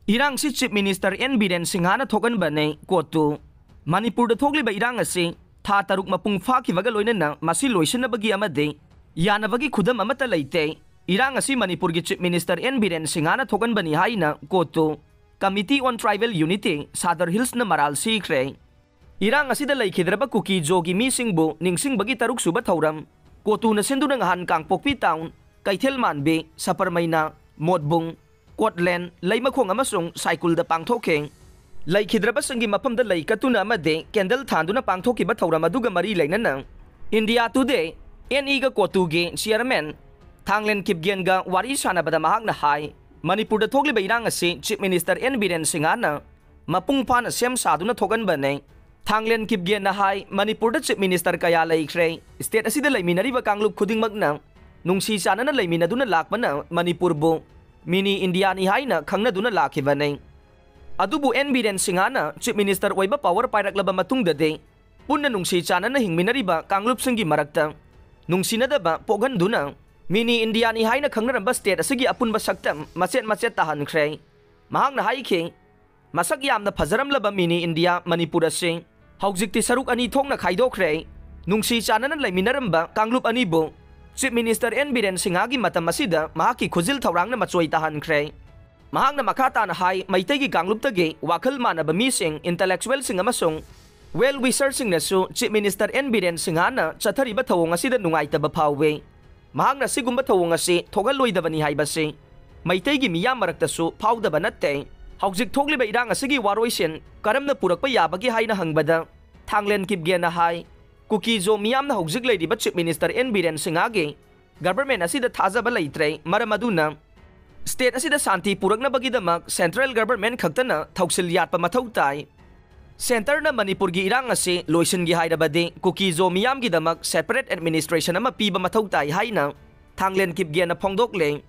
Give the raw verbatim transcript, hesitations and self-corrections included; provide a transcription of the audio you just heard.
ꯏꯔꯥꯡꯁꯤ Chief Minister N Biren ꯁꯤꯡꯍꯅ ꯊꯣꯛꯍꯟꯕꯅꯦ꯫ Quote two, ꯃꯅꯤꯄꯨꯔꯗ ꯊꯣꯛꯂꯤꯕ ꯏꯔꯥꯡ ꯑꯁꯤ ꯊꯥ ꯇꯔꯨꯛ ꯃꯄꯨꯡ ꯐꯥꯈꯤꯕꯒ ꯂꯣꯏꯅꯅ ꯃꯁꯤ ꯂꯣꯏꯁꯤꯟꯅꯕꯒꯤ ꯑꯃꯗꯤ ꯌꯥꯅꯕꯒꯤ ꯈꯨꯗꯝ ꯑꯃꯠꯇ ꯂꯩꯇꯦ꯫ ꯏꯔꯥꯡ ꯑꯁꯤ ꯃꯅꯤꯄꯨꯔꯒꯤ Chief Minister N ꯕꯤꯔꯦꯟ ꯁꯤꯡꯍꯅ ꯊꯣꯛꯍꯟꯕꯅꯤ ꯍꯥꯏꯅ꯫ Quote two, Committee on Tribal Unity, ꯁꯥꯗꯔ ꯍꯤꯜꯁꯅ ꯃꯔꯥꯜ ꯁꯤꯈ꯭ꯔꯦ꯫ ꯏꯔꯥꯡ ꯑꯁꯤꯗ ꯂꯩꯈꯤꯗ꯭ꯔꯕ ꯀꯨꯀꯤ ꯖꯣꯒꯤ ꯃꯤꯁꯤꯡꯕꯨ ꯅꯤꯡꯁꯤꯡꯕꯒꯤ ꯇꯔꯨꯛꯁꯨꯕ ꯊꯧꯔꯝ ꯀꯣꯇꯨꯅ ꯁꯤꯟꯗꯨꯅ ꯉꯍꯥꯟ ꯀꯥꯡꯄꯣꯛꯄꯤ ꯇꯥꯎꯟ, ꯀꯩꯊꯦꯜ ꯃꯥꯟꯕꯤ, ꯁꯄꯔꯃꯩꯅꯥ, ꯃꯣꯠꯕꯨꯡ, ꯀꯣꯠꯂꯦꯟ, ꯂꯩꯃꯈꯣꯡ ꯑꯃꯁꯨꯡ ꯁꯥꯏꯀꯨꯜꯗ ꯄꯥꯡꯊꯣꯛꯈꯤ꯫ ꯂꯩꯈꯤꯗ꯭ꯔꯕꯁꯤꯡꯒꯤ ꯃꯐꯝꯗ ꯂꯩ ꯀꯠꯇꯨꯅ ꯑꯃꯗꯤ ꯀꯦꯟꯗꯜ ꯊꯥꯟꯗꯨꯅ ꯄꯥꯡꯊꯣꯛꯈꯤꯕ ꯊꯧꯔꯝ ꯑꯗꯨꯒ ꯃꯔꯤ ꯂꯩꯅꯅ ꯏꯟꯗꯤꯌꯥ ꯇꯨꯗꯦ, ꯑꯦꯟ ꯏꯒ ꯀꯣꯇꯨꯒꯤ ꯆꯤꯌꯔꯃꯦꯟ ꯊꯥꯡꯂꯦꯟ ꯀꯤꯞꯒꯦꯟꯒ ꯋꯥꯔꯤ ꯁꯥꯟꯅꯕꯗ ꯃꯍꯥꯛꯅ ꯍꯥꯏ, ꯃꯅꯤꯄꯨꯔꯗ ꯊꯣꯛꯂꯤꯕ ꯏꯔꯥꯡ ꯑꯁꯤ Chief Minister N ꯕꯤꯔꯦꯟ ꯁꯤꯡꯍꯅ ꯃꯄꯨꯡ ꯐꯥꯅ ꯁꯦꯝ ꯁꯥꯗꯨꯅ ꯊꯣꯛꯍꯟꯕꯅꯦ꯫ ꯊꯥꯡꯂꯦꯟ ꯀꯤꯞꯒꯦꯟꯅ ꯍꯥꯏ, ꯃꯅꯤꯄꯨꯔꯗ Chief Minister ꯀꯌꯥ ꯂꯩꯈ꯭ꯔꯦ꯫ State ꯑꯁꯤꯗ ꯂꯩꯃꯤꯟꯅꯔꯤꯕ ꯀꯥꯡꯂꯨꯞ ꯈꯨꯗꯤꯡꯃꯛꯅ ꯅꯨꯡꯁꯤ ꯆꯥꯟꯅꯅ ꯂꯩꯃꯤꯟꯅꯗꯨꯅ ꯂꯥꯛꯄꯅ ꯃꯅꯤꯄꯨꯔꯕꯨ mini ꯏꯟꯗꯤꯌꯥꯅꯤ ꯍꯥꯏꯅ ꯈꯪꯅꯗꯨꯅ ꯂꯥꯛꯈꯤꯕꯅꯦ꯫ ꯑꯗꯨꯕꯨ ꯑꯦꯟ ꯕꯤꯔꯦꯟ ꯁꯤꯡꯍꯅ Chief Minister ꯑꯣꯏꯕ power ꯄꯥꯏꯔꯛꯂꯕ ꯃꯇꯨꯡꯗꯗꯤ ꯄꯨꯟꯅ ꯅꯨꯡꯁꯤ ꯆꯥꯟꯅꯅ ꯍꯤꯡꯃꯤꯟꯅꯔꯤꯕ ꯀꯥꯡꯂꯨꯞꯁꯤꯡꯒꯤ ꯃꯔꯛꯇ ꯅꯨꯡꯁꯤꯅꯗꯕ ꯄꯣꯛꯍꯟꯗꯨꯅ mini ꯏꯟꯗꯤꯌꯥꯅꯤ ꯍꯥꯏꯅ ꯈꯪꯅꯔꯝꯕ state ꯑꯁꯤꯒꯤ ꯑꯄꯨꯟꯕ ꯁꯛꯇꯝ ꯃꯆꯦꯠ ꯃꯆꯦꯠ ꯇꯥꯍꯟꯈ꯭ꯔꯦ꯫ ꯃꯍꯥꯛꯅ ꯍꯥꯏꯈꯤ, ꯃꯁꯛ ꯌꯥꯝꯅ ꯐꯖꯔꯝꯂꯕ mini ꯏꯟꯗꯤꯌꯥ ꯃꯅꯤꯄꯨꯔ ꯑꯁꯤ ꯍꯧꯖꯤꯛꯇꯤ ꯁꯔꯨꯛ ꯑꯅꯤ ꯊꯣꯛꯅ ꯈꯥꯏꯗꯣꯛꯈ꯭ꯔꯦ꯫ ꯅꯨꯡꯁꯤ ꯆꯥꯟꯅꯅ ꯂꯩꯃꯤꯟꯅꯔꯝꯕ ꯀꯥꯡꯂꯨꯞ ꯑꯅꯤꯕꯨ Chief Minister ꯑꯦꯟ ꯕꯤꯔꯦꯟ ꯁꯤꯡꯍꯒꯤ ꯃꯇꯝ ꯑꯁꯤꯗ ꯃꯍꯥꯛꯀꯤ ꯈꯨꯖꯤꯜ ꯊꯧꯔꯥꯡꯅ ꯃꯆꯣꯏ ꯇꯥꯍꯟꯈ꯭ꯔꯦ꯫ ꯃꯍꯥꯛꯅ ꯃꯈꯥ ꯇꯥꯅ ꯍꯥꯏ, ꯃꯩꯇꯩꯒꯤ ꯀꯥꯡꯂꯨꯞꯇꯒꯤ ꯋꯥꯈꯜ ꯃꯥꯟꯅꯕ ꯃꯤꯁꯤꯡ, intellectualꯁꯤꯡ ꯑꯃꯁꯨꯡ well wisherꯁꯤꯡꯅꯁꯨ Chief Minister ꯑꯦꯟ ꯕꯤꯔꯦꯟ ꯁꯤꯡꯍꯅ ꯆꯠꯊꯔꯤꯕ ꯊꯧꯑꯣꯡ ꯑꯁꯤꯗ ꯅꯨꯡꯉꯥꯏꯇꯕ ꯐꯥꯎꯏ꯫ ꯃꯍꯥꯛꯅ ꯁꯤꯒꯨꯝꯕ ꯊꯧꯑꯣꯡ ꯑꯁꯤ ꯊꯣꯛꯍꯜꯂꯣꯏꯗꯕꯅꯤ ꯍꯥꯏꯕꯁꯤ ꯃꯩꯇꯩꯒꯤ ꯃꯤꯌꯥꯝ ꯃꯔꯛꯇꯁꯨ ꯐꯥꯎꯗꯕ ꯅꯠꯇꯦ꯫ ꯍꯧꯖꯤꯛ ꯊꯣꯛꯂꯤꯕ ꯏꯔꯥꯡ ꯑꯁꯤꯒꯤ ꯋꯥꯔꯣꯏꯁꯤꯟ ꯀꯔꯝꯅ ꯄꯨꯔꯛꯄ ꯌꯥꯕꯒꯦ ꯍꯥꯏꯅ ꯍꯪꯕꯗ, ꯊꯥꯡꯂꯦꯟ ꯀꯤꯞꯒꯦꯟꯅ ꯍꯥꯏ, ꯀꯨꯀꯤ ꯖꯣ ꯃꯤꯌꯥꯝꯅ ꯍꯧꯖꯤꯛ ꯂꯩꯔꯤꯕ Chief Minister ꯑꯦꯟ ꯕꯤꯔꯦꯟ ꯁꯤꯡꯍꯒꯤ government ꯑꯁꯤꯗ ꯊꯥꯖꯕ ꯂꯩꯇ꯭ꯔꯦ, ꯃꯔꯝ ꯑꯗꯨꯅ state ꯑꯁꯤꯗ ꯁꯥꯟꯇꯤ ꯄꯨꯔꯛꯅꯕꯒꯤꯗꯃꯛ central government ꯈꯛꯇꯅ ꯊꯧꯁꯤꯜ ꯌꯥꯠꯄ ꯃꯊꯧ ꯇꯥꯏ꯫ Centreꯅ ꯃꯅꯤꯄꯨꯔꯒꯤ ꯏꯔꯥꯡ ꯑꯁꯤ ꯂꯣꯏꯁꯤꯟꯒꯦ ꯍꯥꯏꯔꯕꯗꯤ ꯀꯨꯀꯤ ꯖꯣ ꯃꯤꯌꯥꯝꯒꯤꯗꯃꯛ separate administration ꯑꯃ ꯄꯤꯕ ꯃꯊꯧ ꯇꯥꯏ ꯍꯥꯏꯅ ꯊꯥꯡꯂꯦꯟ ꯀꯤꯞꯒꯦꯟꯅ ꯐꯣꯡꯗꯣꯛꯂꯦ꯫